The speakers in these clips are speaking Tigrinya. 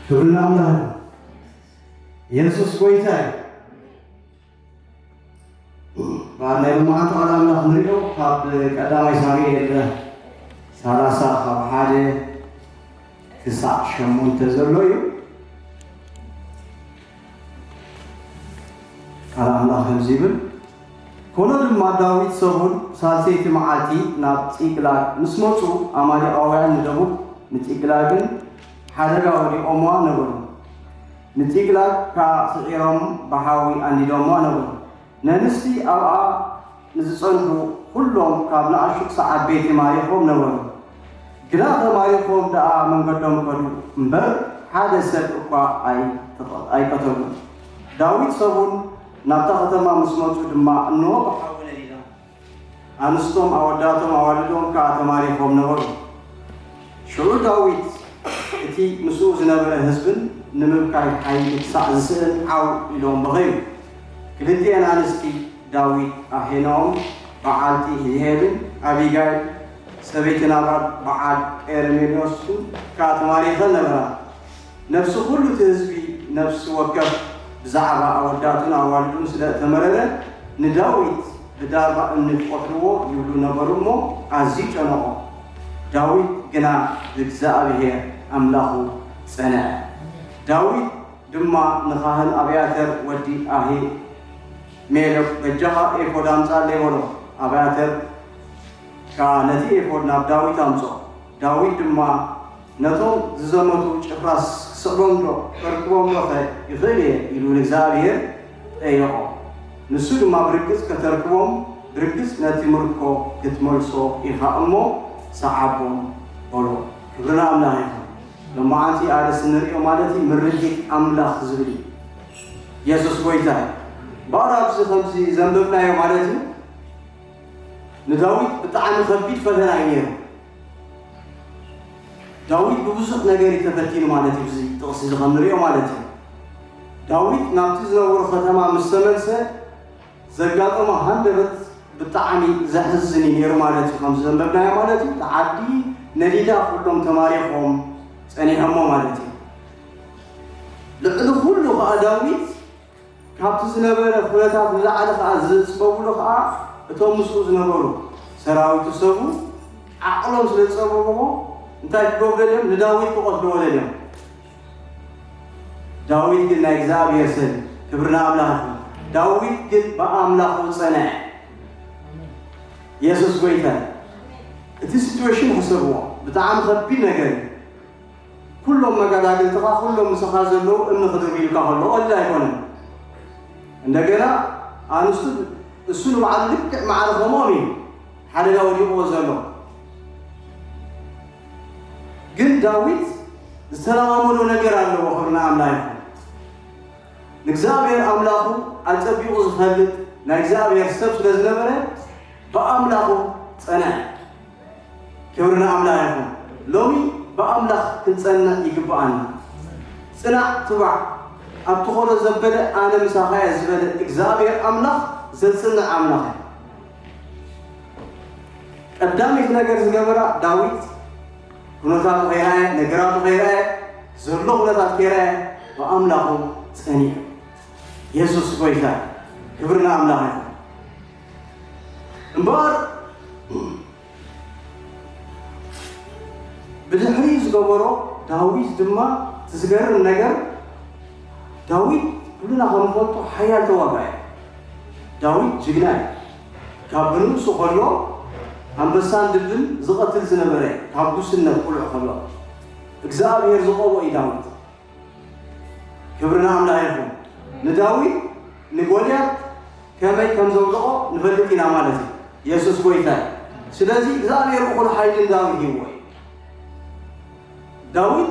ክብሪ ንኣምላኽ። የሱስ ጎይታ እዩ። በዓል ናይ ሎማዓንቲ ቃል ኣምላኽ ንሪኦ ካብ ቀዳማይ ሳሙኤል ሰላሳ ካብ ሓደ ክሳዕ ሸሞንተ ዘሎ እዩ። ቃል ኣምላኽ ከምዚ ይብል፣ ኮነ ድማ ዳዊት ሰቡን ሳልሰይቲ መዓልቲ ናብ ጺቅላግ ምስ መጹ፣ ኣማሌቃውያን ንደቡብ ንጺቅላግን ሓደጋ ወዲቖምዋ ነበሩ። ንጺቅላግ ከኣ ስዒሮም ብሓዊ ኣንዲዶምዋ ነበሩ። ነንስቲ ኣብኣ ንዝጸንሑ ኩሎም ካብ ንኣሽቱ ክሳዕ ዓበይቲ ማሪኾም ነበሩ። ግና ተማሪኾም ደኣ መንገዶም ከዱ እምበር፣ ሓደ ሰብ እኳ ኣይተቐ-፣ ኣይቀተሉን። ዳዊት ሰቡን ናብታ ከተማ ምስ መጹ ድማ፣ እንሆ ብሓዊ ነዲዳ። ኣንስቶም፣ ኣወዳቶም፣ ኣዋልዶም ከኣ ተማሪኾም ነበሩ። ሽዑ ዳዊት እቲ ምስኡ ዝነበረ ህዝብን ንምብካይ ሓይሊ ክሳዕ ዝስእን ዓው ኢሎም በኸዩ። ክልቲኤን ኣንስቲ ዳዊት፣ ኣሒኖም በዓልቲ ሄብን ኣቢጋይል፣ ሰበይቲ ናባል በዓል ቀርሜሎስን ከኣ ተማሪኸን ነበራ። ነፍሲ ኩሉ እቲ ህዝቢ ነፍሲ ወከፍ ብዛዕባ ኣወዳቱን ኣዋልዱን ስለ እተመረረ፣ ንዳዊት ብዳርባ እምኒ ክቐትልዎ ይብሉ ነበሩ እሞ፣ ኣዝዩ ጨነቖ። ዳዊት ግና ብእግዚኣብሄር ኣምላኹ ጸንዐ። ዳዊት ድማ ንኻህን ኣብያተር ወዲ ኣሂሜሌክ፣ በጃኻ ኤፎድ ኣምጽኣለይ በሎ። ኣብያተር ከኣ ነቲ ኤፎድ ናብ ዳዊት ኣምጽኦ። ዳዊት ድማ፣ ነቶም ዝዘመቱ ጭፍራስ ክስዕቦም ዶ ከርክቦም ዶኸ ይኽእል እየ? ኢሉ ንእግዚኣብሄር ጠየቖ። ንሱ ድማ፣ ብርግጽ ከተርክቦም፣ ብርግጽ ነቲ ምርኮ ክትመልሶ ኢኻ እሞ፣ ሰዓቦም በሎ። ክብሪ ንኣምላኽ ይኹን። ሎማዓንቲ ኣርእስቲ ንርእዮ ማለት እዩ፣ ምርዲት ኣምላኽ ዝብል እዩ። የሱስ ጎይታ እዩ። እምበኣር ኣብዚ ከምዚ ዘንበብናዮ ማለት እዩ፣ ንዳዊት ብጣዕሚ ከቢድ ፈተና እዩ ነይሩ። ዳዊት ብብዙሕ ነገር እዩ ተፈቲኑ ማለት እዩ፣ እዚ ጥቕሲ እዚ ከም ንርእዮ ማለት እዩ። ዳዊት ናብቲ ዝነበሮ ከተማ ምስ ተመልሰ ዘጋጠሞ ሃንደበት ብጣዕሚ ዘሕዝን እዩ ነይሩ ማለት እዩ። ከምዚ ዘንበብናዮ ማለት እዩ፣ እቲ ዓዲ ነዲዳ፣ ኩሎም ተማሪኾም ጸኒሖሞ ማለት እዩ። ልዕሊ ኩሉ ከኣ ዳዊት ካብቲ ዝነበረ ኩነታት ንላዕሊ ከኣ ዝጽበብሉ ከኣ እቶም ምስኡ ዝነበሩ ሰራዊቱ ሰቡ ዓቕሎም ስለ ዝጸበብዎ እንታይ ክገብሩ ደልዮም? ንዳዊት ክቐትልዎ ደልዮም። ዳዊት ግን ናይ እግዚኣብሔር ሰብ፣ ክብሪ ንኣምላኽ ይኹን። ዳዊት ግን ብኣምላኹ ጸንዐ። የሱስ ጎይታ። እቲ ሲትዌሽን ሕሰብዎ፣ ብጣዕሚ ከቢድ ነገር እዩ። ኩሎም መጋዳግልትኻ፣ ኩሎም ምሳኻ ዘለዉ እምኒ ክድርብዩልካ ከለዉ ቀሊል ኣይኮነን። እንደገና ኣንስቱ፣ እሱ ንባዕሉ ልክዕ ማዕረ ከምኦም እዩ ሓደጋ ወዲቕዎ ዘሎ። ግን ዳዊት ዝተለማመዶ ነገር ኣለዎ። ክብሪ ንኣምላኽ ይኹን። ንእግዚኣብሔር ኣምላኹ ኣጸቢቑ ዝፈልጥ ናይ እግዚኣብሔር ሰብ ስለ ዝነበረ ብኣምላኹ ጸንዐ። ክብሪ ንኣምላኽ ይኹን። ሎሚ ብኣምላኽ ክንጸንዕ ይግብኣና። ጽናዕ ትባዕ፣ ኣብ ትኸዶ ዘበለ ኣነ ምሳኻ እየ ዝበለ እግዚኣብሔር ኣምላኽ ዘጽንዕ ኣምላኽ እዩ። ቀዳመይቲ ነገር ዝገበራ ዳዊት ኩነታቱ ከይረኣየ፣ ነገራቱ ከይረኣየ፣ ዘሎ ኩነታት ከይረኣየ ብኣምላኹ ጸኒዑ። የሱስ ጎይታ፣ ክብሪ ንኣምላኽ ይኹን። እምበኣር ብድሕሪ ዝገበሮ ዳዊት ድማ እቲ ዝገርም ነገር፣ ዳዊት ኩልና ከም ንፈልጦ ሓያል ተዋጋኢ እዩ። ዳዊት ጅግና እዩ። ካብ ብንእሱ ከሎ ኣንበሳን ድብን ዝቐትል ዝነበረ እዩ። ካብ ጉስነት ቁልዑ ከሎ እግዚኣብሔር ዝቐቦ እዩ ዳዊት። ክብሪ ንኣምላኽ ይኹን። ንዳዊት ንጎልያድ ከመይ ከም ዘውደቖ ንፈልጥ ኢና ማለት እዩ። የሱስ ጎይታ እዩ። ስለዚ እግዚኣብሔር እኹል ሓይሊ ንዳዊት ሂብዎ እዩ። ዳዊት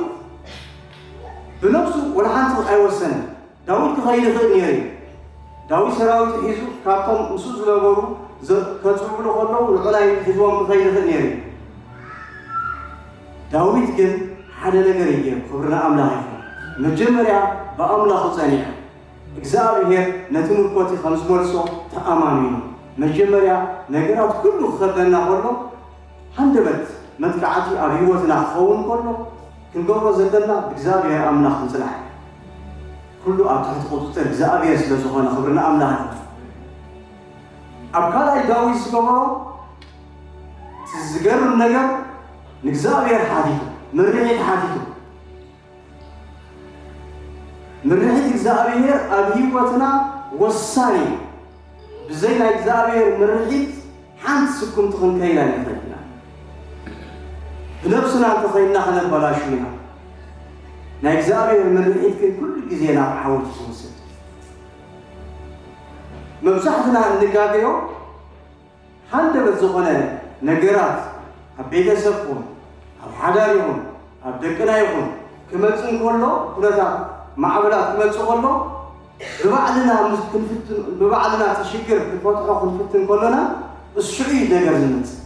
ብነብሱ ወላ ሓንቲ ኣይወሰነን። ዳዊት ክኸይድ ይኽእል ነይሩ እዩ። ዳዊት ሰራዊቱ ሒዙ ካብቶም ምስኡ ዝነበሩ ዘ-፣ ከጽውዕሉ ከለዉ ንዕኡ ናይ ሒዝዎም ክኸይድ ይኽእል ነይሩ እዩ። ዳዊት ግን ሓደ ነገር እዩ ገይሩ። ክብሪ ንኣምላኽ ይኹን። መጀመርያ ብኣምላኹ ጸኒዑ። እግዚኣብሔር ነቲ ምርኮቲ ከም ዝመልሶ ተኣማሚኑ። መጀመርያ ነገራት ኩሉ ክኸብደና ከሎ፣ ሃንደበት መጥቃዕቲ ኣብ ህይወትና ክኸውን ከሎ፣ ክንገብሮ ዘለና ብእግዚኣብሔር ኣምላኽ ንጽናሕ። ኩሉ ኣብ ትሕቲ ቁጽጽር እግዚኣብሔር ስለ ዝኾነ ክብሪ ንኣምላኽ ይኹን። ኣብ ካልኣይ ዳዊት ዝገበሮ እቲ ዝገርም ነገር ንእግዚኣብሔር ሓቲቱ፣ ምርሒት ሓቲቱ። ምርሒት እግዚኣብሔር ኣብ ህይወትና ወሳኒ እዩ። ብዘይ ናይ እግዚኣብሔር ምርሒት ሓንቲ ስኩምቲ ክንከይድ ኣይንኽእል ኢና። ብነብስና እንተኸይድና ከነበላሹ ኢና። ናይ እግዚኣብሔር ምርሒት ግን ኩሉ ግዜ ናብ ዓወት ዝወስድ። መብዛሕትና እንጋገዮ ሃንደበት ዝኾነ ነገራት ኣብ ቤተሰብ ይኹን ኣብ ሓዳር ይኹን ኣብ ደቅና ይኹን ክመጽእ እንከሎ፣ ኩነታት ማዕበላት ክመጽእ ከሎ፣ ብባዕልና ምስ ክንፍትን፣ ብባዕልና እቲ ሽግር ክንፈትሖ ክንፍትን ከሎና፣ እሱ እዩ ነገር ዝመጽእ፣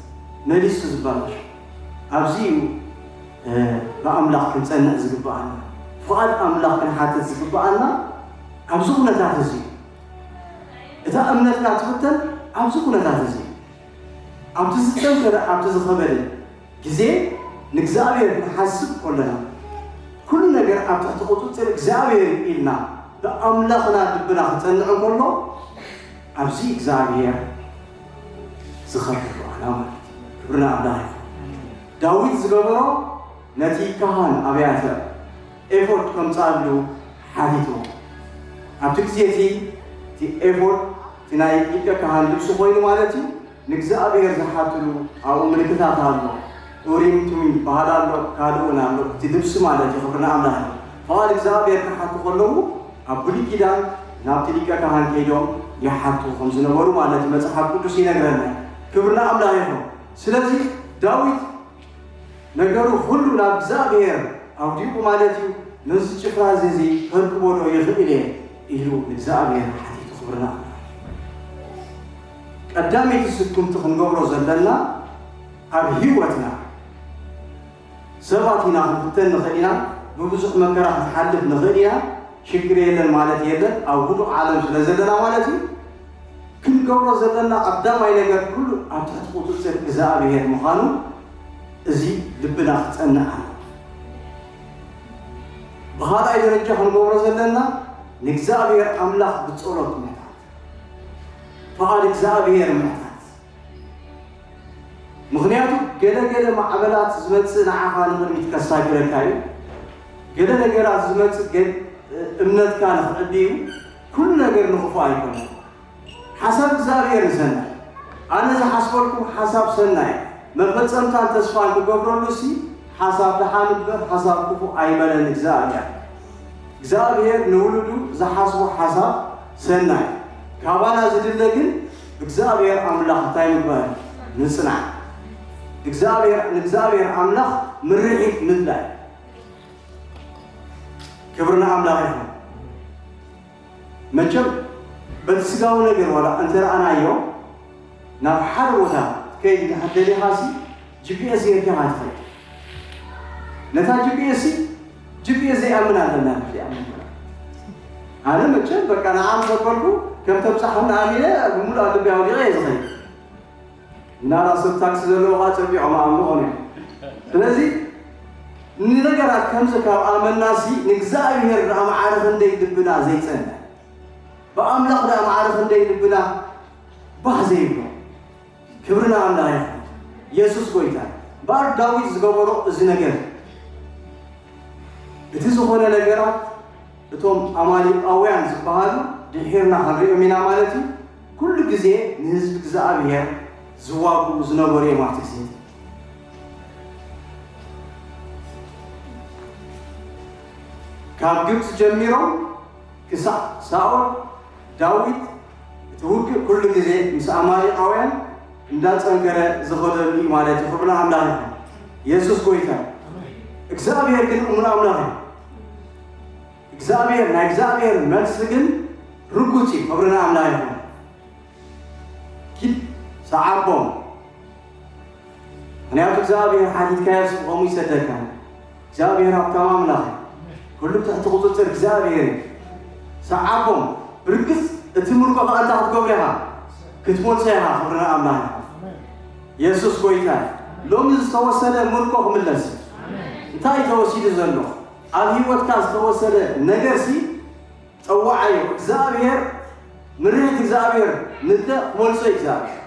መሊሱ ዝበላሽ። ኣብዚ እዩ፣ እ፣ ብኣምላኽ ክንጸንዕ ዝግብኣና፣ ፍቓድ ኣምላኽ ክንሓትት ዝግብኣና ኣብዚ ኩነታት እዚ እዩ። እታ እምነትና ትፍተን ኣብዚ ኩነታት እዚ እዩ። ኣብቲ ዝጸንከረ፣ ኣብቲ ዝኸበደ ግዜ ንእግዚኣብሔር ክንሓስብ ከለና፣ ኩሉ ነገር ኣብ ትሕቲ ቁጽጽር እግዚኣብሔር እዩ ኢልና ብኣምላኽና ልብና ክጸንዕ እንከሎ፣ ኣብዚ እግዚኣብሔር ዝኸብር ዋዕላ ማለት እዩ። ክብሪ ንኣምላኽ ይኹን። ዳዊት ዝገበሮ ነቲ ካህን ኣብያተር ኤፎድ ከምጽኣሉ ሓቲትዎ። ኣብቲ ግዜ እቲ፣ እቲ ኤፎድ እቲ ናይ ሊቀ ካህን ልብሲ ኮይኑ ማለት እዩ። ንእግዚኣብሔር ዝሓትሉ ኣብኡ ምልክታት ኣሎ። ኡሪም ቱሚም ዝበሃል ኣሎ፣ ካልእ እውን ኣሎ። እቲ ልብሲ ማለት እዩ። ክብሪ ንኣምላኽ እዩ። ፍቓድ እግዚኣብሔር ክሓቱ ከለዉ ኣብ ብሉይ ኪዳን ናብቲ ሊቀ ካህን ከይዶም ይሓቱ ከም ዝነበሩ ማለት እዩ። መጽሓፍ ቅዱስ ይነግረና። ክብሪ ንኣምላኽ ይኹን። ስለዚ ዳዊት ነገሩ ኩሉ ናብ እግዚኣብሔር ኣውዲቑ ማለት እዩ። ነዚ ጭፍራ እዚ ከርክቦ ዶ ይኽእል እየ ኢሉ ንእግዚኣብሔር ሓቲቱ። ክብሪ ንኣምላኽ። ቀዳመይቲ ስጉምቲ ክንገብሮ ዘለና ኣብ ህይወትና ሰባት ኢና ክንፍተን ንኽእል ኢና፣ ብብዙሕ መከራ ክንሓልፍ ንኽእል ኢና። ሽግር የለን ማለት የለን። ኣብ ውዱቕ ዓለም ስለ ዘለና ማለት እዩ። ክንገብሮ ዘለና ቀዳማይ ነገር ኩሉ ኣብ ትሕቲ ቁጽጽር እግዚኣብሔር ምዃኑ እዚ ልብና ክጸንዕ ኣለዎ። ብኻልኣይ ደረጃ ክንገብሮ ዘለና ንእግዚኣብሔር ኣምላኽ ብጸሎት ምሕታት፣ ፍቓድ እግዚኣብሔር ምሕታት። ምኽንያቱ ገለ ገለ ማዕበላት ዝመጽእ ንዓኻ ንቕድሚት ከሳግረካ እዩ። ገለ ነገራት ዝመጽእ ገ-፣ እምነትካ ንኽዕቢ እዩ። ኩሉ ነገር ንኽፉእ ኣይኮነን። ሓሳብ እግዚኣብሔር ንሰናይ። ኣነ ዝሓስበልኩም ሓሳብ ሰናይ፣ መፈጸምታን ተስፋን ክገብረሉ ሲ ሓሳብ ደሓን እምበር ሓሳብ ክፉእ ኣይበለን እግዚኣብሔር። እግዚኣብሔር ንውሉዱ ዝሓስቦ ሓሳብ ሰናይ። ካባና ዝድለ ግን እግዚኣብሔር ኣምላኽ እንታይ ምግባር? ምጽናዕ። እግዚኣብሔር፣ ንእግዚኣብሔር ኣምላኽ ምርሒት ምድላይ። ክብሪ ንኣምላኽ ይኹን። መቸም በቲ ስጋዊ ነገር ዋላ እንተረኣናዮ፣ ናብ ሓደ ቦታ ከይድ እንድሕር ደሊኻሲ፣ ጂ ፒ ኤስ ጌርካ ኢኻ ትኸይድ። ነታ ጂ ፒ ኤስ፣ ጂ ፒ ኤስ ዘይኣምን ኣለና፣ ዘይኣምን። ኣነ መቸም በቃ ንዓ ምስ ኣበልኩ፣ ከም ተብጻሕና ኣሚነ ብምሉእ ልቢ ኣውዲቐ እየ ዝኸይድ። ምናልባት ሰብ ታክሲ ዘለዎ ኸዓ ጸቢቖም ኣምልኾም እዮም። ስለዚ ንነገራት ከምዚ ካብ ኣመናሲ ንእግዚኣብሔር ደኣ ማዕረ ክንደይ ልብና ዘይጸንዕ፣ ብኣምላኽ ደኣ ማዕረ ክንደይ ልብና ባህ ዘይብሎ። ክብሪ ንኣምላኽ ይኹን። የሱስ ጎይታ። እምበኣር ዳዊት ዝገበሮ እዚ ነገር፣ እቲ ዝኾነ ነገራት እቶም ኣማሊቃውያን ዝበሃሉ ድሒርና ክንሪኦም ኢና ማለት እዩ። ኩሉ ግዜ ንህዝቢ እግዚኣብሔር ዝዋግኡ ዝነበሩ እዮም። ኣብቲ ግዜ ካብ ግብፂ ጀሚሮም ክሳዕ ሳኦል፣ ዳዊት፣ እቲ ውግእ ኩሉ ግዜ ምስ ኣማሊቃውያን እንዳፀንከረ ዝኸደሉ እዩ ማለት እዩ። ክብሪ ንኣምላኽ ይኹን። የሱስ ጎይታ። እግዚኣብሔር ግን እሙን ኣምላኽ እዩ። እግዚኣብሔር፣ ናይ እግዚኣብሔር መልሲ ግን ርጉጽ እዩ። ክብሪ ንኣምላኽ ይኹን። ኪድ ሰዓቦም። ምኽንያቱ እግዚኣብሔር ሓቲትካዮ ከምኡ ይሰደካ። እግዚኣብሔር ሃብታም ኣምላኽ እዩ። ኩሉ ትሕቲ ቁጽጽር እግዚኣብሔር እዩ። ሰዓቦም። ብርግጽ እቲ ምርኮ ከኣ እንታይ ክትገብሮ ኢኻ? ክትመልሶ ኢኻ። ክብሪ ንኣምላኽ ይኹን። የሱስ ጎይታ እዩ። ሎሚ ዝተወሰደ ምርኮ ክምለስ እዩ። እንታይ እዩ ተወሲዱ ዘሎ? ኣብ ህይወትካ ዝተወሰደ ነገርሲ ጸዋዓዮ። እግዚኣብሔር፣ ምርህት እግዚኣብሔር ንተ ክመልሶ እዩ እግዚኣብሔር።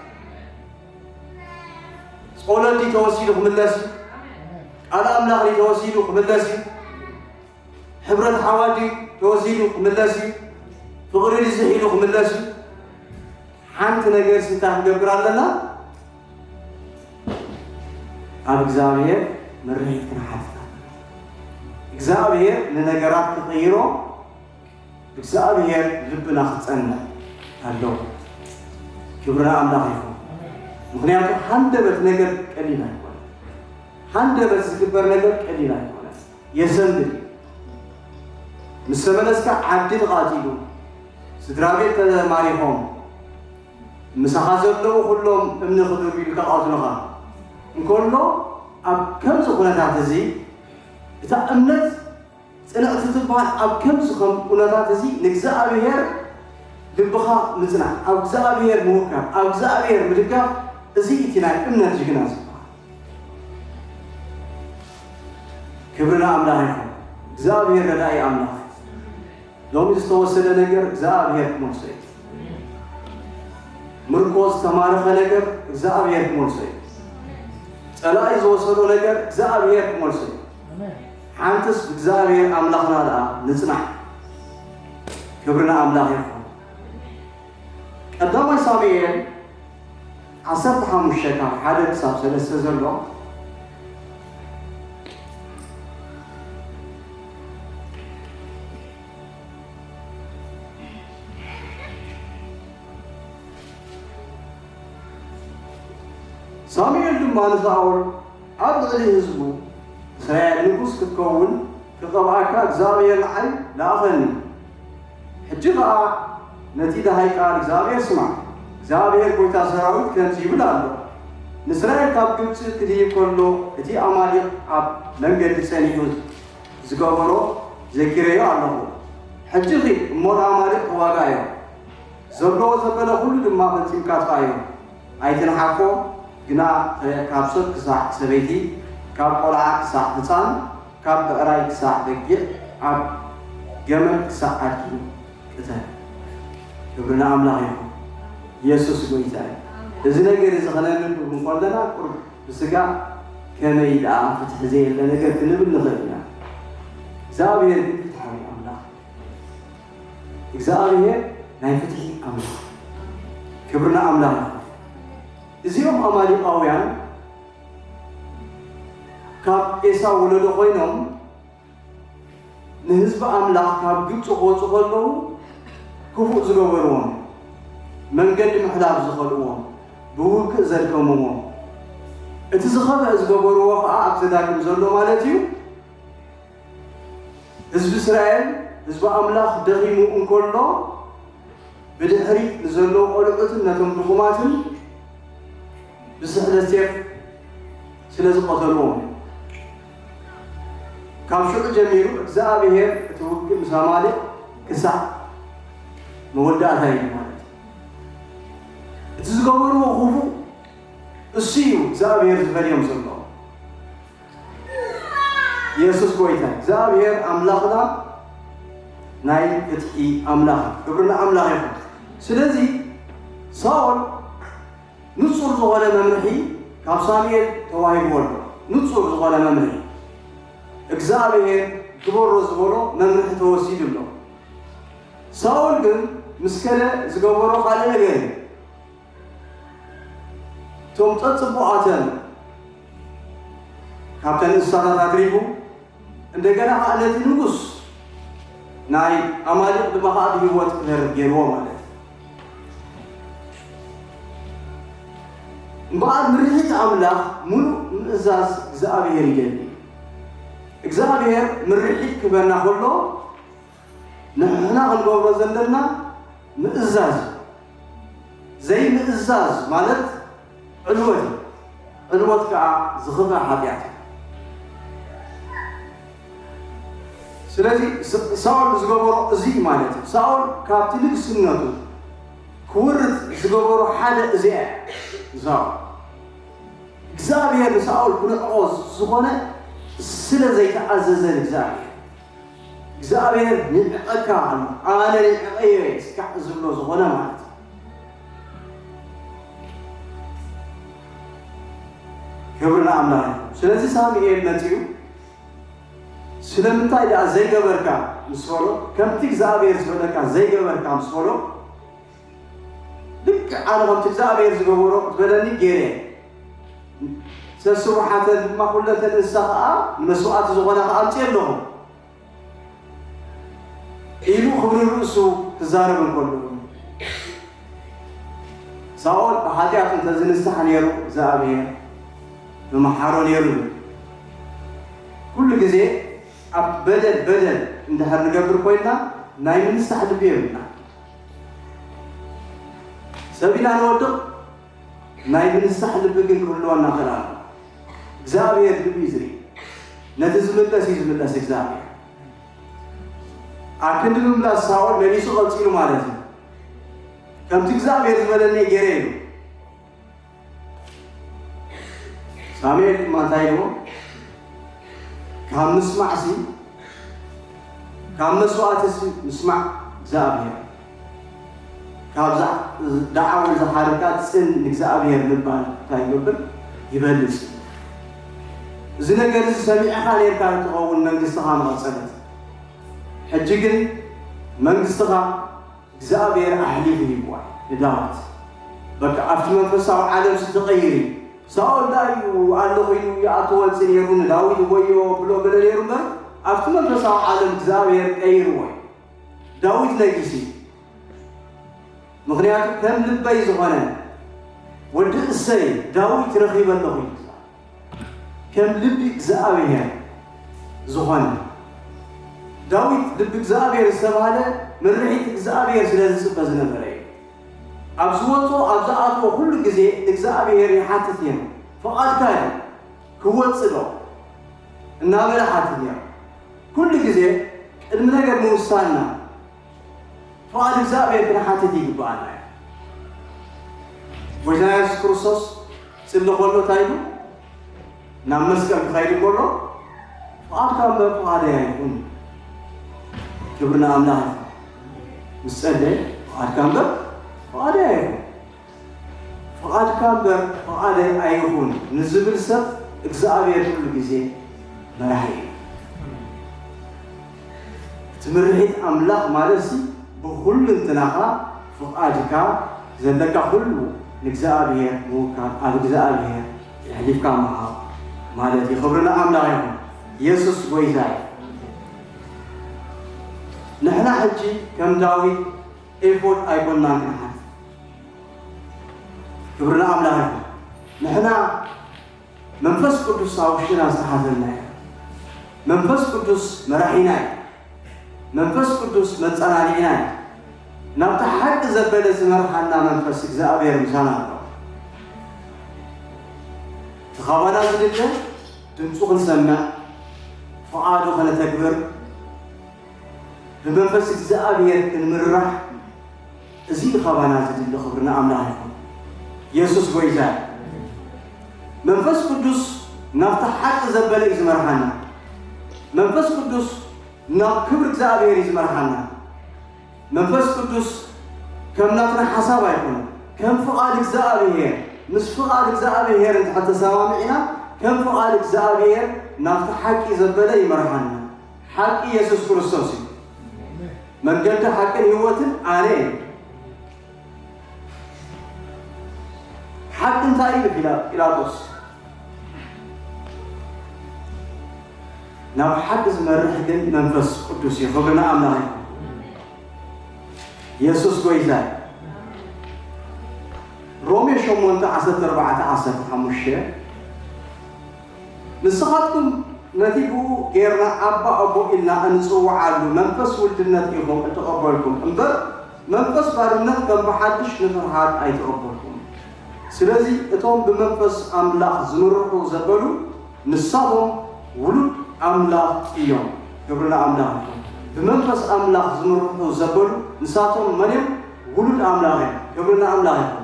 ጸሎት ድዩ ተወሲዱ ክምለስ እዩ። ቃል ኣምላኽ ድዩ ተወሲዱ ክምለስ እዩ። ሕብረት ሓዋዲ ተወሲዱ ክምለስ እዩ። ፍቕሪ ድዩ ዝሒሉ ክምለስ እዩ። ሓንቲ ነገር ስንታ ክንገብር ኣለና? ኣብ እግዚኣብሔር ምርሒት ክንሓትት ኣለና። እግዚኣብሔር ንነገራት ክቕይሮ እግዚኣብሔር ልብና ክጸንዕ ኣለዎ። ክብርና ኣምላኽ ይኹን። ምኽንያቱ ሃንደበት ነገር ቀሊል ኣይኮነ። ሃንደበት ዝግበር ነገር ቀሊል ኣይኮነ። የሰንብድ እዩ። ምስ ተመለስካ ዓዲ ተቓጺሉ፣ ስድራ ቤት ተማሪኾም፣ ምሳኻ ዘለዉ ኩሎም እምኒ ክድርብዩልካ ክቐትሉኻ እንከሎ፣ ኣብ ከምዚ ኩነታት እዚ እታ እምነት ጽንዕቲ ትበሃል። ኣብ ከምዚ ከም ኩነታት እዚ ንእግዚኣብሔር ልብኻ ምጽናዕ፣ ኣብ እግዚኣብሔር ምውካል፣ ኣብ እግዚኣብሔር ምድጋፍ፣ እዚ እቲ ናይ እምነት ጅግና ዝበሃል። ክብሪ ንኣምላኽ ይኹን። እግዚኣብሔር ረዳኢ ኣምላኽ። ሎሚ ዝተወሰደ ነገር እግዚኣብሔር ክመልሶ እዩ። ምርኮ ዝተማረኸ ነገር እግዚኣብሔር ክመልሶ እዩ። ጸላኢ ዝወሰዶ ነገር እግዚኣብሔር ክመልሶ እዩ። ሓንትስ ብእግዚኣብሔር ኣምላኽና ደኣ ንጽናሕ። ክብሪ ንኣምላኽ ይኹን። ቀዳማይ ሳሙኤል ዓሰርተ ሓሙሽተ ካብ ሓደ ክሳብ ሰለስተ ዘሎ። ሳሙኤል ድማ ንሳኦል፣ ኣብ ልዕሊ ህዝቡ እስራኤል ንጉስ ክትከውን ክቐብኣካ እግዚኣብሔር ንዓይ ለኣኸኒ። ሕጂ ኸኣ ነቲ ደሃይ ቃል እግዚኣብሔር ስማዕ። እግዚኣብሔር ጐይታ ሰራዊት ከምዚ ይብል ኣሎ፣ ንእስራኤል ካብ ግብጺ ክድይብ ከሎ እቲ ኣማሊቕ ኣብ መንገዲ ጸኒሑ ዝገበሮ ዘኪረዮ ኣለኹ። ሕጂ ኺድ እሞ ንኣማሊቕ ተዋጋእዮ፣ ዘለዎ ዘበለ ኹሉ ድማ ፈጺምካ ጥፋዮ። ኣይትንሓፎ፣ ግና ካብ ሰብ ክሳዕ ሰበይቲ፣ ካብ ቈልዓ ክሳዕ ህጻን፣ ካብ ብዕራይ ክሳዕ በጊዕ፣ ኣብ ገመል ክሳዕ ኣድጊ ቅተል። ክብሪ ንኣምላኽ ይኹን። የሱስ ጐይታ እዩ። እዚ ነገር እዚ ኸነንብብ እንከለና ቁሩብ ብስጋ ከመይ ደኣ ፍትሒ ዘየለ ነገር ክንብል ንኽእል ኢና። እግዚኣብሔር ግን ፍትሓዊ ኣምላኽ እዩ። እግዚኣብሔር ናይ ፍትሒ ኣምላኽ። ክብሪ ንኣምላኽ ይኹን። እዚኦም ኣማሊቃውያን ካብ ኤሳው ወለዶ ኮይኖም ንህዝቢ ኣምላኽ ካብ ግብፂ ክወፁ ከለዉ ክፉእ ዝገበርዎም፣ መንገዲ ምሕላፍ ዝኸልእዎም፣ ብውግእ ዘድከምዎም፣ እቲ ዝኸፍአ ዝገበርዎ ከዓ ኣብ ዘዳግም ዘሎ ማለት እዩ። ህዝቢ እስራኤል፣ ህዝቢ ኣምላኽ ደኺሙ እንከሎ፣ ብድሕሪት ንዘለዉ ቆልዑትን ነቶም ድኹማትን ብስሕለት ሴፍ ስለ ዝቐተልዎም፣ ካብ ሽዑ ጀሚሩ እግዚኣብሔር እቲ ውግእ ምስ ኣማሌቅ ክሳዕ መወዳእታ ኢሉ ማለት እዩ። እቲ ዝገበርዎ ክፉእ እሱ እዩ እግዚኣብሔር ዝፈልዮም ዘሎ። የሱስ ጐይታ። እግዚኣብሔር ኣምላኽና ናይ ፍትሒ ኣምላኽ እዩ። ክብሪ ንኣምላኽ ይኹን። ስለዚ ሳኦል ንጹር ዝኾነ መምርሒ ካብ ሳሙኤል ተዋሂብዎ ኣሎ። ንጹር ዝኾነ መምርሒ። እግዚኣብሔር ግበሮ ዝበሎ መምርሒ ተወሲዱ ኣሎ። ሳኦል ግን ምስ ከደ ዝገበሮ ካልእ ነገር እዩ። እቶም ጸጽቡቓተን ካብተን እንስሳታት ኣትሪፉ፣ እንደገና ኸዓ ነቲ ንጉስ ናይ ኣማሊቕ ድማ ኸዓ ብህይወት ክተርፍ ገይርዎ ማለት እዩ። እምበኣር ምርሒት ኣምላኽ ምሉእ ምእዛዝ እግዚኣብሔር ይደሊ። እግዚኣብሔር ምርሒት ክበና ከሎ ንሕና ክንገብሮ ዘለና ምእዛዝ እዩ። ዘይምእዛዝ ማለት ዕልወት እዩ። ዕልወት ከዓ ዝኽፍእ ሓጢኣት እዩ። ስለዚ ስ-፣ ሳኦል ዝገበሮ እዚ እዩ ማለት እዩ። ሳኦል ካብቲ ንግስነቱ ክውርድ ዝገበሮ ሓደ እዚኣ እዩ። ሳኦል እግዚኣብሔር ንሳኦል ክንዕቆ ዝኾነ ስለ ዘይተኣዘዘ ንእግዚኣብሔር፣ እግዚኣብሔር ንዕቐካ ኣሎ። ኣነ ንዕቐየ እስካዕ ዝብሎ ዝኾነ ማለት እዩ። ክብሪ ንኣምላኽ እዩ። ስለዚ ሳሙኤል መጺኡ፣ ስለምንታይ ደኣ ዘይገበርካ ምስ በሎ፣ ከምቲ እግዚኣብሔር ዝበለካ ዘይገበርካ ምስ በሎ፣ ልክዕ ኣነ ከምቲ እግዚኣብሔር ዝገበሮ ዝበለኒ ገይረ፣ ሰስቡሓተን ድማ ኩለተን እንስሳ ኸዓ ንመስዋእቲ ዝኾና ኸዓ ኣምፅእ ኣለኹ ኢሉ ክብሪ ርእሱ ክዛረብ እንከሎ፣ ሳኦል ብሓጢኣቱ እንተዝንሳሕ ነይሩ እግዚኣብሔር ምመሓሮ ነይሩ። ኩሉ ግዜ ኣብ በደል በደል እንድሕር ንገብር ኮይንና ናይ ምንሳሕ ልቢ የብልና። ሰብ ኢና ንወድቕ፣ ናይ ምንሳሕ ልቢ ግን ክህልወና ክእል ኣሎ። እግዚኣብሔር ልቢ እዩ ዝርኢ። ነቲ ዝምለስ እዩ ዝምለስ እግዚኣብሔር። ኣብ ክንዲ ምምላስ ሳኦል መሊሱ ቀጺሉ ማለት እዩ። ከምቲ እግዚኣብሔር ዝበለኒ ገይረ ኢሉ። ሳሙኤል ድማ እንታይ ኢልዎ? ካብ ምስማዕሲ፣ ካብ መስዋእትሲ ምስማዕ እግዚኣብሔር፣ ካብ ዛ-፣ ደዓወል ዝሓርቃ ጽን ንእግዚኣብሔር ምባል እንታይ ይገብር? ይበልጽ። እዚ ነገር እዚ ሰሚዕኻ ኔርካ ትኸውን መንግስትኻ ምቐጸለት። ሕጂ ግን መንግስትኻ እግዚኣብሔር ኣሕሊፉ ሂብዋ ንዳዊት። በቃ ኣብቲ መንፈሳዊ ዓለም ሲ ተቐይሩ እዩ። ሳኦል ዳኣ እዩ ኣለኹ ኢሉ ይኣቱ ወጽእ ነይሩ፣ ንዳዊት ወዮ ብሎ ገለ ነይሩ እምበር፣ ኣብቲ መንፈሳዊ ዓለም እግዚኣብሔር ቀይርዎ እዩ። ዳዊት ነጊሱ እዩ። ምኽንያቱ ከም ልበይ ዝኾነ ወዲ እሰይ ዳዊት ረኺበ ኣለኹ እዩ። ከም ልቢ እግዚኣብሔር ዝኾነ ዳዊት ልቢ እግዚኣብሔር ዝተባህለ ምርሒት እግዚኣብሔር ስለ ዝጽበ ዝነበረ እዩ። ኣብ ዝወጾ ኣብ ዝኣትዎ ኩሉ ግዜ ንእግዚኣብሔር ይሓትት ነይሩ። ፍቓድካ እዩ ክወጽእ ዶ እናበለ ሓትት ነይሩ። ኩሉ ግዜ ቅድሚ ነገር ምውሳንና ፍቓድ እግዚኣብሔር ክንሓትት ይግብኣና እዩ። ጎይታና የሱስ ክርስቶስ ክጽሊ ከሎ እንታይ ኢሉ? ናብ መስቀል ክኸይድ ከሎ ፍቓድካ እምበር ፍቓደይ ኣይኹን። ክብሪ ንኣምላኽ ይኹን። ምስ ጸለየ ፍቓድካ እምበር ፍቓደይ ኣይኹን። ፍቓድካ እምበር ፍቓደይ ኣይኹን ንዝብል ሰብ እግዚኣብሔር ኩሉ ግዜ መራሒ እዩ። እቲ ምርሒት ኣምላኽ ማለትሲ ብኹልንትናኻ ፍቓድካ ዘለካ ኩሉ ንእግዚኣብሔር ምውካል፣ ኣብ እግዚኣብሔር የሕሊፍካ ምሃብ ማለት እዩ። ክብሪ ንኣምላኽ ይኹን። የሱስ ጎይታ እዩ። ንሕና ሕጂ ከም ዳዊት ኤፎድ ኣይኮንናን ክንሓት። ክብሪ ንኣምላኽ ይኹን። ንሕና መንፈስ ቅዱስ ኣብ ውሽጥና ዝተሓዘልና እዩ። መንፈስ ቅዱስ መራሒና እዩ። መንፈስ ቅዱስ መጸናንዒና እዩ። ናብቲ ሓቂ ዘበለ ዝመርሓና መንፈስ እግዚኣብሔር ምሳና ኣሎ። እቲ ካባና ዝድለ ድምፁ ክንሰምዕ፣ ፍቓዱ ከነተግብር፣ ብመንፈስ እግዚኣብሔር ክንምራሕ፣ እዚ እዩ ካባና ዝድለ። ክብሪ ንኣምላኽ ይኹን። የሱስ ጎይታ እዩ። መንፈስ ቅዱስ ናብቲ ሓቂ ዘበለ እዩ ዝመርሓና። መንፈስ ቅዱስ ናብ ክብሪ እግዚኣብሔር እዩ ዝመርሓና። መንፈስ ቅዱስ ከም ናትና ሓሳብ ኣይኮነን፣ ከም ፍቓድ እግዚኣብሔር። ምስ ፍቓድ እግዚኣብሔር እንድሕር ተሰማሚዕና፣ ከም ፍቓድ እግዚኣብሔር ናብቲ ሓቂ ዘበለ ይመርሓና። ሓቂ የሱስ ክርስቶስ እዩ። መንገዲ ሓቅን ህይወትን ኣነ እየ። ሓቂ እንታይ እዩ? ፒላ-፣ ጲላጦስ። ናብ ሓቂ ዝመርሕ ግን መንፈስ ቅዱስ እዩ። ክብሪ ንኣምላኽ ይኹን። የሱስ ጎይታ እዩ። ሮሜ ሸሞንተ ዓሰርተ ኣርባዕተ ዓሰርተ ሓሙሽተ፣ ንስኻትኩም ነቲ ብኡ ጌርና ኣባ ኣቦ ኢልና እንጽውዓሉ መንፈስ ውልድነት ኢኹም እተቐበልኩም እምበር፣ መንፈስ ባርነት ከም ብሓድሽ ንፍርሃት ኣይተቐበልኩም። ስለዚ እቶም ብመንፈስ ኣምላኽ ዝምርሑ ዘበሉ ንሳቶም ውሉድ ኣምላኽ እዮም። ክብሪ ንኣምላኽ ይኹን። ብመንፈስ ኣምላኽ ዝምርሑ ዘበሉ ንሳቶም መን እዮም? ውሉድ ኣምላኽ እዮም። ክብሪ ንኣምላኽ ይኹን።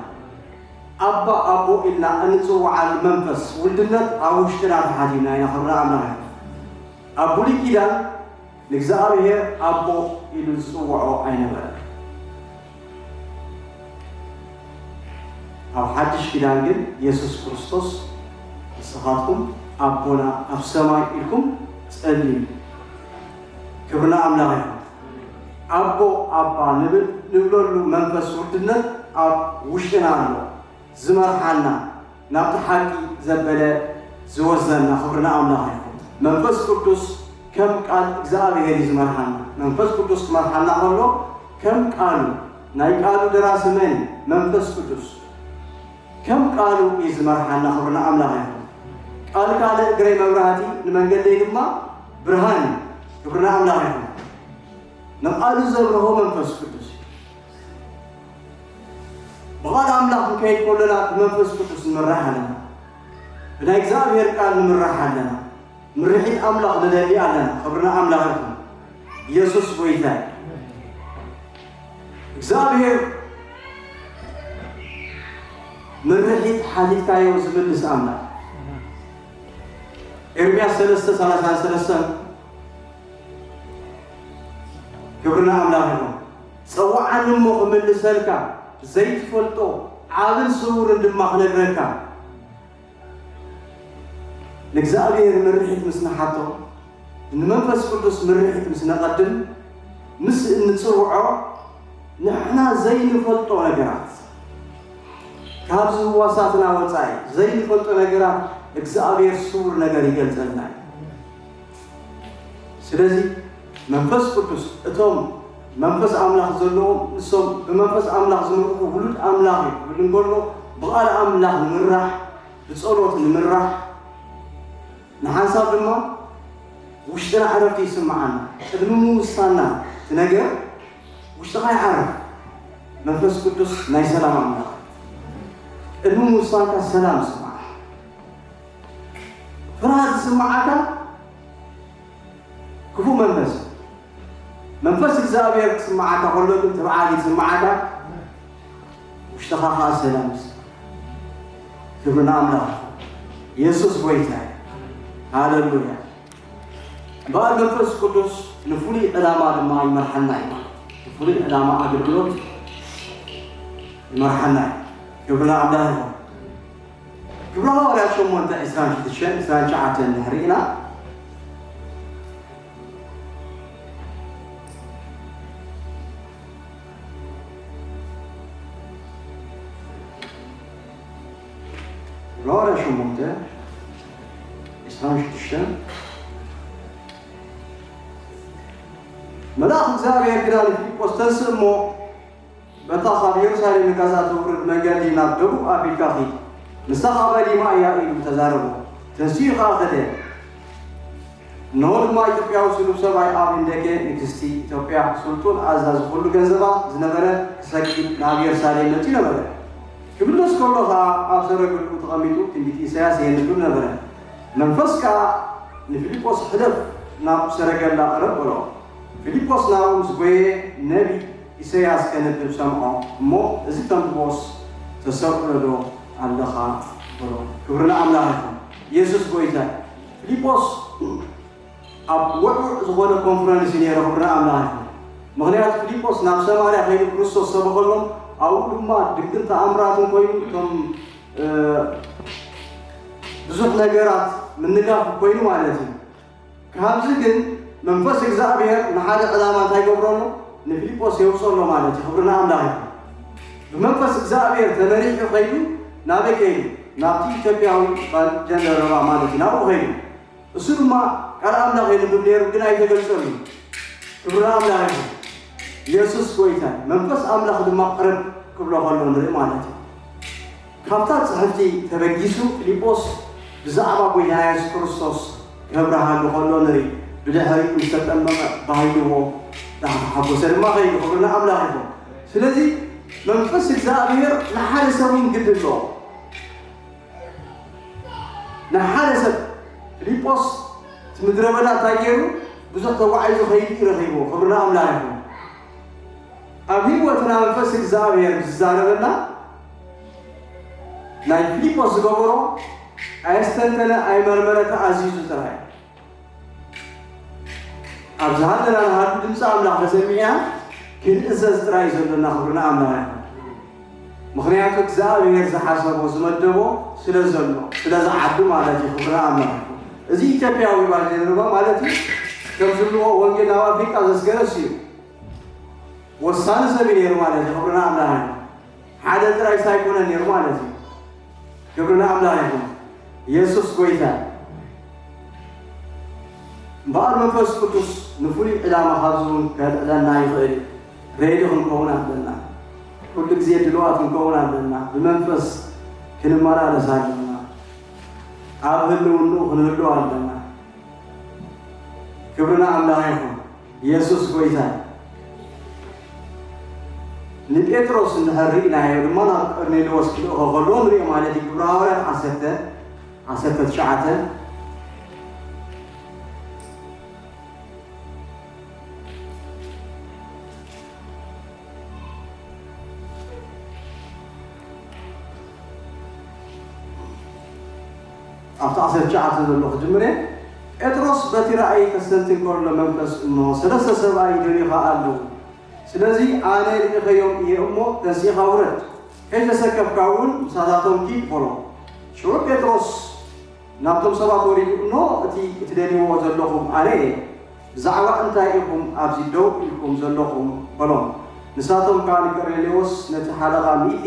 ኣባ ኣቦ ኢልና እንጽውዓሉ መንፈስ ውልድነት ኣብ ውሽጥና ተሓዚና ኢና። ክብሪ ንኣምላኽ ይኹን። ኣብ ብሉይ ኪዳን ንእግዚኣብሔር ኣቦ ኢሉ ዝጽውዖ ኣይነበረን። ኣብ ሓድሽ ኪዳን ግን የሱስ ክርስቶስ ንስኻትኩም ኣቦና ኣብ ሰማይ ኢልኩም ጸልዩ። ክብርና ኣምላኽ ይኹን። ኣቦ ኣባ ንብል ንብለሉ መንፈስ ውርድነት ኣብ ውሽጥና ኣሎ። ዝመርሓና ናብቲ ሓቂ ዘበለ ዝወስደና ክብርና ኣምላኽ ይኹን። መንፈስ ቅዱስ ከም ቃል እግዚኣብሔር እዩ ዝመርሓና። መንፈስ ቅዱስ ክመርሓና ከሎ ከም ቃሉ፣ ናይ ቃሉ ደራሲ መን እዩ? መንፈስ ቅዱስ። ከም ቃሉ እዩ ዝመርሓና ክብርና ኣምላኽ ይኹን። ቃልካ ንእግረይ መብራህቲ ንመንገደይ ድማ ብርሃን እዩ። ክብርና ኣምላኽ ይኹን። ንቃሉ ዘብርሆ መንፈስ ቅዱስ እዩ። ብቓል ኣምላኽ ክንከይድ ከለና ብመንፈስ ቅዱስ ንምራሕ ኣለና። ብናይ እግዚኣብሔር ቃል ንምራሕ ኣለና። ምርሒት ኣምላኽ ንደሊ ኣለና። ክብርና ኣምላኽ ይኹን። ኢየሱስ ጎይታ እዩ። እግዚኣብሔር ምርሒት ሓቲትካዮ ዝምልስ ኣምላኽ። ኤርምያስ ሰለስተ ሰላሳ ሰለስተ። ክብርና ኣምላኽ ይኹን። ጸውዓኒ እሞ ክምልሰልካ፣ ዘይትፈልጦ ዓብን ስውርን ድማ ክነግረካ። ንእግዚኣብሔር ምርሒት ምስ ንሓቶ፣ ንመንፈስ ቅዱስ ምርሒት ምስ ነቐድም፣ ምስ እንጽውዖ፣ ንሕና ዘይንፈልጦ ነገራት፣ ካብዚ ህዋሳትና ወጻኢ ዘይንፈልጦ ነገራት እግዚኣብሔር ስውር ነገር ይገልጸልና እዩ። ስለዚ መንፈስ ቅዱስ እቶም መንፈስ ኣምላኽ ዘለዎም ንሶም ብመንፈስ ኣምላኽ ዝምርሑ ውሉድ ኣምላኽ እዩ ክብል እንከሎ ብቓል ኣምላኽ ንምራሕ ብጸሎት ንምራሕ ንሓንሳብ ድማ ውሽጥና ዕረፍቲ ይስምዓና። ቅድሚ ምውሳና እቲ ነገር ውሽጥኻ ይዓርፍ። መንፈስ ቅዱስ ናይ ሰላም ኣምላኽ ቅድሚ ምውሳንካ ሰላም ይስምዓካ። ፍርሃት ዝስምዓካ ክፉእ መንፈስ እዩ። መንፈስ እግዚኣብሔር ክስምዓካ ከሎ ግን ትብዓት ይስምዓካ። ውሽጥኻ ኸዓ ሰላም ይስምዓካ። ክብሪ ንኣምላኽ። የሱስ ጎይታ እዩ። ሃለሉያ። እምበኣር መንፈስ ቅዱስ ንፍሉይ ዕላማ ድማ ይመርሓና እዩ። ንፍሉይ ዕላማ ኣገልግሎት ይመርሓና እዩ። ክብሪ ንኣምላኽ ይኹን። ግብረ ሃዋርያት ሸሞንተ ዕስራን ሽዱሽተን ዕስራን ትሽዓተን እንድሕር ርኢና ግብረ ሃዋርያት ሸሞንተ ዕስራን ሽዱሽተን መልኣኽ እግዚኣብሔር ግና ንፊልጶስ ተንስእ እሞ በታ ካብ የሩሳሌም ንጋዛ ትወርድ መንገዲ ናብ ደቡብ ኣፍሪቃ ኺድ። ንሳ ኸኣ በዲማ እያ ኢሉ ተዛረቦ። ተንሲኡ ኸኣ ኸደ። እንሆ ድማ ኢትዮጵያዊ ስሉብ ሰብኣይ ኣብ ህንደኬ ንግስቲ ኢትዮጵያ ስልጡን ኣዛዚ ኹሉ ገንዘባ ዝነበረ ክሰግድ ናብ የሩሳሌም መጺኡ ነበረ። ክምለስ ከሎ ኸኣ ኣብ ሰረገልኡ ተቐሚጡ ትንቢት ኢሳያስ የንብብ ነበረ። መንፈስ ከኣ ንፊልጶስ ሕለፍ ናብ ሰረገላ ቅረብ በሎ። ፊልጶስ ናብኡ ምስ ጐየ ነቢ ኢሳያስ ከንብብ ሰምዖ እሞ፣ እዚ ተንብቦስ ተሰቕሎ ዶ ኣለኻ? በሎ። ክብሪ ንኣምላኽ ይኹን። ኢየሱስ ጐይታ። ፊልጶስ ኣብ ውዕዉዕ ዝኾነ ኮንፈረንስ እዩ ነይሩ። ክብሪ ንኣምላኽ ይኹን። ምኽንያቱ ፊልጶስ ናብ ሰማርያ ከይዱ ክርስቶስ ሰበኸሎም፣ ኣብኡ ድማ ድንቅን ተኣምራትን ኮይኑ እቶም ብዙሕ ነገራት ምንጋፍ ኮይኑ ማለት እዩ። ካብዚ ግን መንፈስ እግዚኣብሔር ንሓደ ዕላማ እንታይ ገብረሉ ንፊልጶስ የውፅሎ ማለት እዩ። ክብሪ ንኣምላኽ ይኹን። ብመንፈስ እግዚኣብሔር ተመሪሑ ከይዱ ናበይ ከይዱ? ናብቲ ኢትዮጵያዊ ጀንደረባ ማለት እዩ። ናብኡ ከይዱ እሱ ድማ ቃል ኣምላኽ የንብብ ነይሩ፣ ግን ኣይተገልጸሉን። ክብሪ ንኣምላኽ ይኹን። ኢየሱስ ጐይታ እዩ። መንፈስ ኣምላኽ ድማ ቅርብ ክብሎ ከሎ ንርኢ ማለት እዩ። ካብታ ጽሕፍቲ ተበጊሱ ፊልጶስ ብዛዕባ ጐይታና የሱስ ክርስቶስ ከብርሃሉ ከሎ ንርኢ። ብድሕሪኡ ምስ ተጠመቐ ባህይዎ ዳሕተሓጎሰ ድማ ኸይዱ። ክብሪ ንኣምላኽ ይኹን። ስለዚ መንፈስ እግዚኣብሔር ንሓደ ሰብ እውን ግዲ ኣለዎ። ንሓደ ሰብ ፊልጶስ እቲ ምድረ በዳ እንታይ ገይሩ ብዙሕ ተጓዒዙ ከይዱ እዩ ረኺብዎ። ክብሪ ንኣምላኽ ይኹን። ኣብ ህይወትና መንፈስ እግዚኣብሔር ዝዛረበና ናይ ፊልጶስ ዝገበሮ ኣየስተንተነ ኣይመርመረ ተኣዚዙ ጥራይ። ኣብ ዝሃለና ንሃሉ ድምፂ ኣምላኽ ተሰሚዕና ክንእዘዝ ጥራይ እዩ ዘሎና። ክብርና ኣምላኽ ይኹን። ምኽንያቱ እግዚኣብሔር ዝሓሰቦ ዝመደቦ ስለ ዘሎ፣ ስለ ዝዓዱ ማለት እዩ። ክብርና ኣምላኽ ይኹን። እዚ ኢትዮጵያዊ ባልደረባ ማለት እዩ። ከም ዝብልዎ ወንጌል ናብ ኣፍሪቃ ዘስገረስ እዩ። ወሳኒ ሰብ እዩ ነይሩ ማለት እዩ። ክብርና ኣምላኽ ይኹን። ሓደ ጥራይ ሳይኮነ ነይሩ ማለት እዩ። ክብርና ኣምላኽ ይኹን። ኢየሱስ ጎይታ። እምበኣር መንፈስ ቅዱስ ንፍሉይ ዕላማ ካብዚ እውን ከልዕለና ይኽእል እዩ። ሬዲ ክንከውን ኣለና። ኩሉ ግዜ ድልዋት ክንከውን ኣለና። ብመንፈስ ክንመላለስ ኣለና። ኣብ ህልውንኡ ክንህሉ ኣለና። ክብርና ኣምላኽ ይኹን። ኢየሱስ ጎይታ። ንጴጥሮስ እንድሕር ርኢናዮ ድማ ናብ ቀርኔሌዎስ ክልእኾ ከሎ ንሪኦ ማለት እዩ። ግብረ ሃዋርያት ዓሰርተ፣ ዓሰርተ ትሽዓተ። ኣብቲ ዓሰርተ ትሽዓተ ዘሎ ክጅምር እየ። ጴጥሮስ በቲ ራእይ ከስተንትን ከሎ መንፈስ እንሆ ሰለስተ ሰብኣይ ይደልዩኻ ኣለዉ። ስለዚ ኣነ ርኢኸዮም እየ እሞ ተንሲእኻ ውረድ፣ ከይተሰከፍካ እውን ምሳታቶም ኪድ በሎ። ሽዑ ጴጥሮስ ናብቶም ሰባት ወሪዱ፣ እንሆ እቲ እትደልይዎ ዘለኹም ኣነ እየ። ብዛዕባ እንታይ ኢኹም ኣብዚ ደው ኢልኩም ዘለኹም? በሎም። ንሳቶም ከኣ ንቀርኔሌዎስ ነቲ ሓለቓ ሚእቲ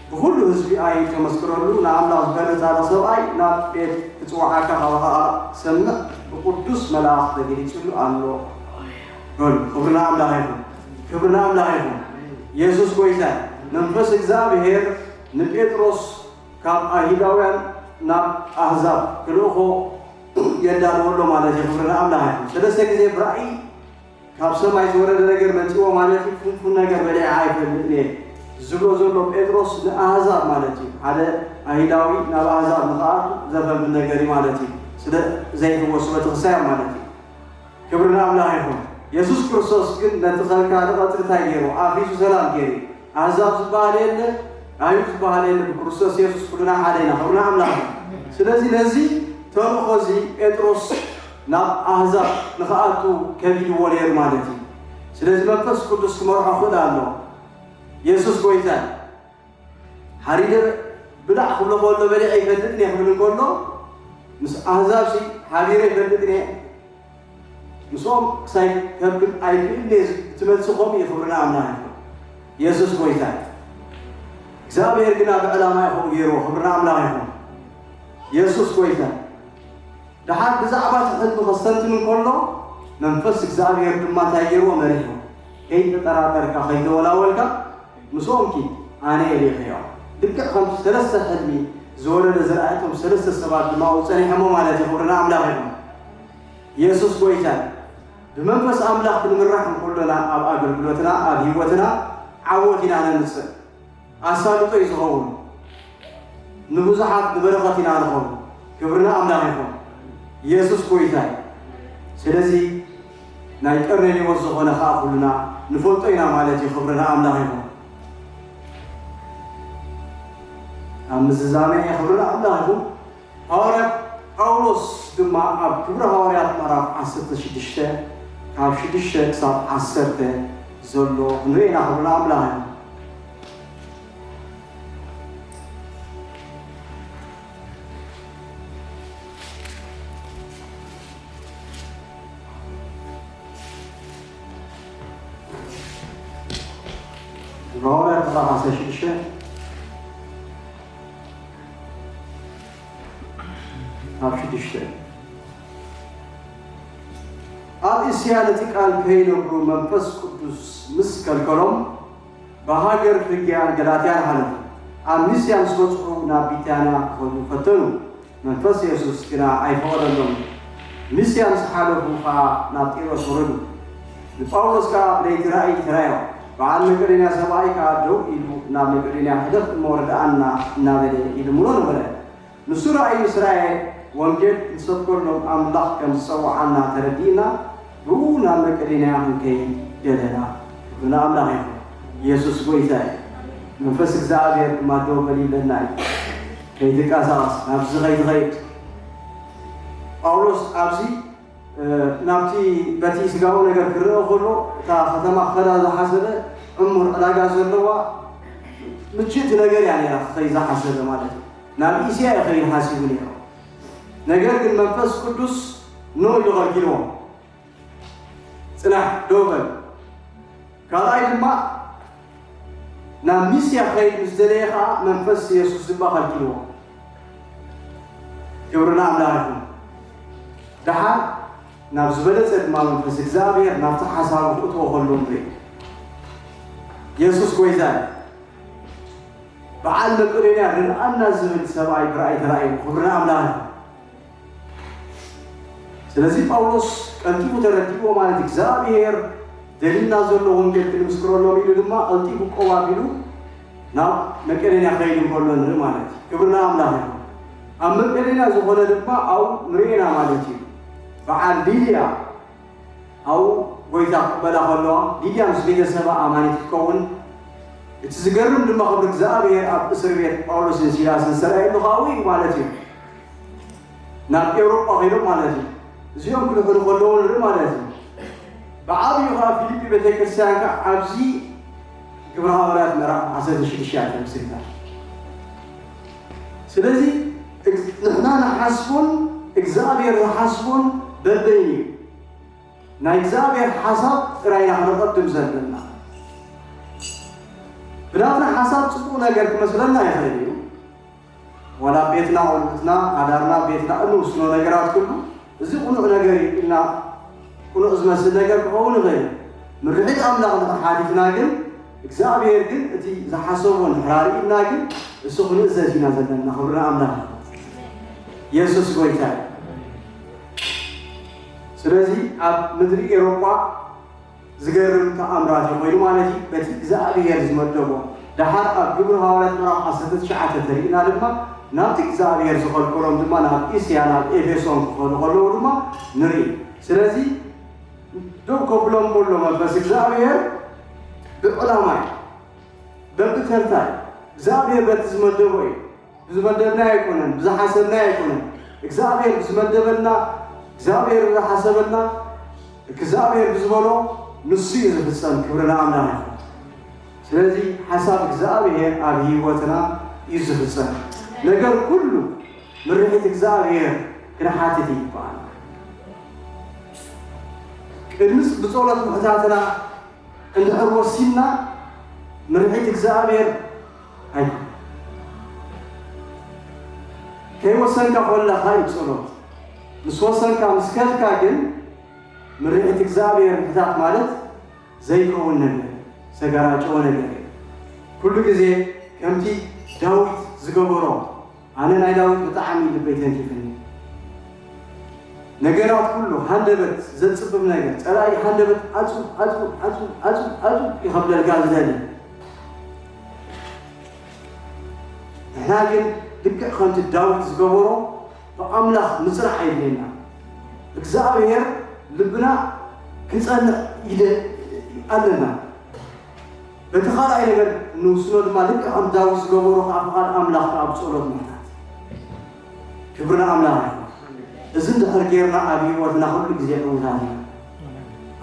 ብኹሉ ህዝቢ ኣይተመስክረሉ፣ ንኣምላኽ ዝፈሪ ጻድቕ ሰብኣይ ናብ ቤት ክጽውዓካ ካብ ከኣ ክሰምዕ ብቅዱስ መልኣኽ ተገሊጹሉ ኣሎ በሉ። ክብሪ ንኣምላኽ ይኹን። ክብሪ ንኣምላኽ ይኹን። ኢየሱስ ጎይታ። መንፈስ እግዚኣብሔር ንጴጥሮስ ካብ ኣይሁዳውያን ናብ ኣህዛብ ክልእኾ የዳልዎ ኣሎ ማለት እዩ። ክብሪ ንኣምላኽ ይኹን። ሰለስተ ግዜ ብራእይ ካብ ሰማይ ዝወረደ ነገር መጺዎ ማለት እዩ። ፍንፉን ነገር በሊዐ ኣይፈልጥን እየ ዝብሎ ዘሎ ጴጥሮስ ንኣህዛብ ማለት እዩ። ሓደ ኣይሁዳዊ ናብ ኣህዛብ ንኽኣቱ ዘፈንፍን ነገር እዩ ማለት እዩ። ስለ ዘይሕወሱ በቲ ክሳዮም ማለት እዩ። ክብሪ ንኣምላኽ ይኹን። የሱስ ክርስቶስ ግን ነቲ ከልካሊ ቀጽሪ እንታይ ገይሩ? ኣፍሪሱ ሰላም ገይሩ። ኣህዛብ ዝበሃል የለ፣ ኣይሁድ ዝበሃል የለ፣ ብክርስቶስ የሱስ ኩልና ሓደ ኢና። ክብሪ ንኣምላኽ ይኹን። ስለዚ ነዚ ተልእኾ እዚ ጴጥሮስ ናብ ኣህዛብ ንኽኣቱ ከቢድዎ ነይሩ ማለት እዩ። ስለዚ መንፈስ ቅዱስ ክመርሖ ክእል ኣሎ። የሱስ ጎይታ እዩ። ሓሪደ ብላዕ ክብሎ ከሎ በሊዐ ይፈልጥን እየ ክብል እንከሎ፣ ምስ ኣህዛብሲ ሓቢረ ይፈልጥን እየ፣ ምስኦም ክሳይ ከብል ኣይክእልን እየ። እቲ መልሲ ከምኡ እዩ። ክብሪ ንኣምላኽ ይኹን። የሱስ ጎይታ እዩ። እግዚኣብሔር ግና ብዕላማ እዩ ከምኡ ገይርዎ። ክብሪ ንኣምላኽ ይኹን። የሱስ ጎይታ እዩ። ደሓር ብዛዕባ እቲ ሕልሚ ከስተንትን እንከሎ፣ መንፈስ እግዚኣብሔር ድማ እንታይ ገይርዎ? መሪሕዎ። ከይተጠራጠርካ፣ ከይተወላወልካ፣ ምስኦም ኪድ፣ ኣነ እየ ልኢኸዮ። ልክዕ ከምቲ ሰለስተ ሕልሚ ዝወረደ ዝረኣየቶም ሰለስተ ሰባት ድማ ኣብኡ ጸኒሖሞ ማለት እዩ። ክብሪ ንኣምላኽ ይኹን። የሱስ ጎይታ እዩ። ብመንፈስ ኣምላኽ ክንምራሕ እንከሎና፣ ኣብ ኣገልግሎትና፣ ኣብ ህይወትና ዓወት ኢና ነምጽእ። ኣሳልጦ እዩ ዝኸውን። ንብዙሓት ንበረኸት ኢና ንኸውን። ክብሪ ንኣምላኽ ይኹን። የሱስ ጎይታ እዩ። ስለዚ ናይ ቀርኔሌዎስ ዝኾነ ኸኣ ኩልና ንፈልጦ ኢና ማለት እዩ። ክብሪ ንኣምላኽ ይኹን። ኣብ ምዝዛመ እየ። ክብሪ ንኣምላኽ ይኹን። ሃዋርያ ጳውሎስ ድማ ኣብ ግብሪ ሃዋርያት ምዕራፍ ዓሰርተ ሽዱሽተ ካብ ሽዱሽተ ክሳብ ዓሰርተ ዘሎ ክንርኢ ኢና። ክብሪ ንኣምላኽ ይኹን። ግብሪ ሃዋርያት ምዕራፍ ዓሰርተ ሽዱሽተ ካብ ሽዱሽተ። ኣብ እስያ ነቲ ቃል ከይነግሩ መንፈስ ቅዱስ ምስ ከልከሎም፣ ብሃገር ፍርግያን ገላትያን ሓለፉ። ኣብ ሚስያ ምስ በጽሑ ናብ ቢታንያ ክኸዱ ፈተኑ። መንፈስ የሱስ ግና ኣይፈቐደሎምን። ሚስያ ምስ ሓለፉ ኸኣ ናብ ጢሮስ ወረዱ። ንጳውሎስ ከኣ ብለይቲ ራእይ ተራእዮ። በዓል መቄዶንያ ሰብኣይ ከኣ ደው ኢሉ ናብ መቄዶንያ ሕደግ እሞ ርድኣና እናበለ ይልምኖ ነበረ። ንሱ ራእዩ ምስ ረኣየ፣ ወንጌል ክንሰብከሎም ኣምላኽ ከም ዝጸውዓና ተረዲእና፣ ብኡ ናብ መቄዶንያ ክንከይድ ደለና። ክብሪ ንኣምላኽ ይኹን። የሱስ ጐይታ እዩ። መንፈስ እግዚኣብሔር ድማ ደው በል ይብለና እዩ። ከይትንቀሳቐስ፣ ናብዚ ከይትኸይድ። ጳውሎስ ኣብዚ ናብቲ በቲ ስጋዊ ነገር ክረአ ከሎ እታ ከተማ ክኸዳ ዝሓሰበ ዕሙር ዕዳጋ ዘለዋ ምችእቲ ነገር እያ ነይራ ክኸይ ዝሓሰበ ማለት እዩ። ናብ እስያ እዩ ኸይድ ሓሲቡ ነይሩ። ነገር ግን መንፈስ ቅዱስ ኖ ኢሉ ኸልኪልዎም። ጽናሕ ደው በል። ካልኣይ ድማ ናብ ሚስያ ክኸይድ ምስ ደለየ ኸዓ መንፈስ የሱስ ድማ ኸልኪልዎ። ክብሪ ንኣምላኽ ይኹን። ደሓር ናብ ዝበለጸ ድማ መንፈስ እግዚኣብሔር ናብቲ ሓሳቡ ክእትዎ ከሎ ንርኢ። የሱስ ጎይታ እዩ። በዓል መቄዶንያ ርድኣና ዝብል ሰብኣይ ብራእይ ተራእዩ። ክብሪ ንኣምላኽ ይኹን። ስለዚ ጳውሎስ ቀልጢፉ ተረዲእዎ ማለት እግዚኣብሔር ደልዩና ዘሎ ወንጌል ክንምስክረሎም ኢሉ ድማ ቀልጢፉ ቆብ ኣቢሉ ናብ መቄዶንያ ክኸይድ እንከሎ ንርኢ ማለት እዩ። ክብሪ ንኣምላኽ ይኹን። ኣብ መቄዶንያ ዝኾነ ድማ ኣብኡ ንርኢ ኢና ማለት እዩ። በዓል ሊድያ ኣብኡ ጎይታ ክቕበላ ከለዋ ሊድያ ምስ ቤተሰባ ኣማኒት ክትከውን እቲ ዝገርም ድማ ክብሪ እግዚኣብሔር ኣብ እስር ቤት ጳውሎስን ሲላስን ዝተራእየሉ ካብኡ እዩ ማለት እዩ። ናብ ኤውሮጳ ከይዶም ማለት እዩ። እዚኦም ክድሕሩ ከለዉ ንርኢ ማለት እዩ። ብዓብዩ ከዓ ፊልጲ ቤተክርስትያን ከዓ ኣብዚ ግብረ ሃዋርያት ምዕራፍ ዓሰርተ ሽዱሽተ ተመስሪታ። ስለዚ እግ- ንሕና ንሓስቦን እግዚኣብሔር ዝሓስቦን በበይን እዩ። ናይ እግዚኣብሔር ሓሳብ ጥራይና ክንቐድም ዘለና። ብናትና ሓሳብ ጽቡቕ ነገር ክመስለና ይኽእል እዩ። ዋላ ቤትና፣ ቆልዑትና፣ ሓዳርና፣ ቤትና እንውስኖ ነገራት ኩሉ እዚ ቁኑዕ ነገር እዩ ኢልና ቁኑዕ ዝመስል ነገር ክኸውን ይኽእል እዩ። ምርሒት ኣምላኽ እንድሕር ሓቲትና ግን እግዚኣብሔር ግን እቲ ዝሓሰቦ እንድሕር ኣርእዩና ግን እሱ ክንእዘዝ ኢና ዘለና። ክብሪ ንኣምላኽ። የሱስ ጎይታ እዩ። ስለዚ ኣብ ምድሪ ኤውሮጳ ዝገርም ተኣምራት እዩ ኮይኑ ማለት እዩ። በቲ እግዚኣብሔር ዝመደቦ ደሓር ኣብ ግብሪ ሃዋርያት ምዕራፍ ዓሰርተ ትሽዓተ ተሪእና ድማ ናብቲ እግዚኣብሔር ዝኸልከሎም ድማ ናብ እስያ ናብ ኤፌሶን ክኸዱ ከለዉ ድማ ንርኢ። ስለዚ ደው ከብሎም ከሎ መንፈስ እግዚኣብሔር ብዕላማ እዩ። በብተርታ እዩ። እግዚኣብሔር በቲ ዝመደቦ እዩ። ብዝመደብናዮ ኣይኮነን፣ ብዝሓሰብናዮ ኣይኮነን። እግዚኣብሔር ብዝመደበልና፣ እግዚኣብሔር ብዝሓሰበልና፣ እግዚኣብሔር ብዝበሎ ንሱ እዩ ዝፍጸም። ክብሪ ንኣምላኽ ይኹን። ስለዚ ሓሳብ እግዚኣብሔር ኣብ ህይወትና እዩ ዝፍጸም። ነገር ኩሉ ምርሒት እግዚኣብሔር ክንሓትት ይግባኣና። ቅድሚ ብጸሎት ምሕታትና እንድሕር ወሲንና ምርሒት እግዚኣብሔር ኣይኮን። ከይወሰንካ ኮለኻ እዩ ጸሎት። ምስ ወሰንካ ምስ ከድካ ግን ምርሒት እግዚኣብሔር ምሕታት ማለት ዘይከውን ነገር፣ ዝተገራጨወ ነገር እዩ። ኩሉ ግዜ ከምቲ ዳዊት ዝገበሮ ኣነ ናይ ዳዊት ብጣዕሚ ልበይ ተንኪፍኒ። ነገራት ኩሉ ሃንደበት ዘጽብብ ነገር ጸላኢ ሃንደበት ኣጹ ኣጹ ኣጹ ኣጹ ኣጹ ይኸብለልካ ዝደሊ። ንሕና ግን ልክዕ ከምቲ ዳዊት ዝገበሮ ብኣምላኽ ምጽናዕ የድልየና። እግዚኣብሔር ልብና ክንጸንዕ ይደ ኣለና። በቲ ካልኣይ ነገር ንውስኖ ድማ ልክዕ ከም ዳዊት ዝገበሮ ከዓ ፍቓድ ኣምላኽ ከዓ ብጸሎት ምሕታት። ክብሪ ንኣምላኽ ይኹን። እዚ እንድሕር ጌርና ኣብ ህይወትና ኩሉ ግዜ ዕዉታት ኢና።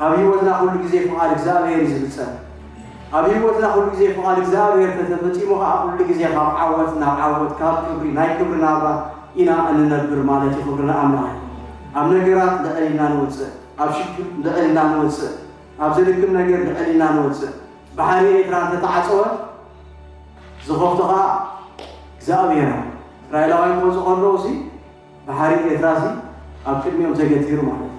ኣብ ህይወትና ኩሉ ግዜ ፍቓድ እግዚኣብሔር እዩ ዝፍጸም። ኣብ ህይወትና ኩሉ ግዜ ፍቓድ እግዚኣብሔር ተተፈጺሙ ከዓ ኩሉ ግዜ ካብ ዓወት ናብ ዓወት ካብ ክብሪ ናይ ክብሪ ናብራ ኢና እንነብር ማለት እዩ። ክብሪ ንኣምላኽ ይኹን። ኣብ ነገራት ልዕል ኢልና ንወፅእ፣ ኣብ ሽግር ልዕል ኢልና ንወፅእ፣ ኣብ ዘድክም ነገር ልዕል ኢልና ንወፅእ። ባሕሪ ኤርትራ እንተተዓጸወ ዝኸፍቶ ኸዓ እግዚኣብሔር እዩ። እስራኤላውያን ክወፁ ከለዉ ሲ ባሕሪ ኤርትራ ሲ ኣብ ቅድሚኦም ተገቲሩ ማለት እዩ።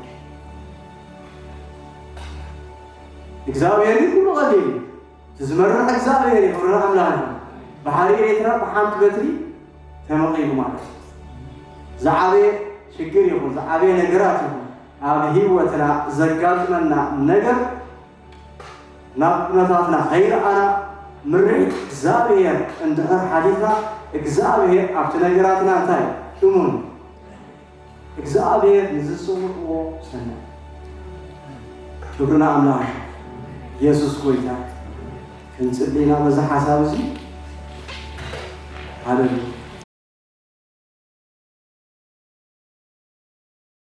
እግዚኣብሔር ግን ኩሉ ቀሊል እዩ። እቲ ዝመርሕ እግዚኣብሔር እዩ። ክብሪ ንኣምላኽ ይኹን። ባሕሪ ኤርትራ ብሓንቲ በትሪ ተመቒሉ ማለት እዩ። ዝዓበየ ሽግር ይኹን ዝዓበየ ነገራት ይኹን ኣብ ህይወትና ዘጋጥመና ነገር ናብ ኩነታትና ከይረኣና ምርዒት እግዚኣብሔር እንድሕር ሓቲትና እግዚኣብሔር ኣብቲ ነገራትና እንታይ እሙን እግዚኣብሔር ንዝጽውዕዎ ሰናይ። ክብሪ ንኣምላኽ። የሱስ ጎይታ። ክንጽሊ ኢና በዚ ሓሳብ እዚ። ሃሌሉያ።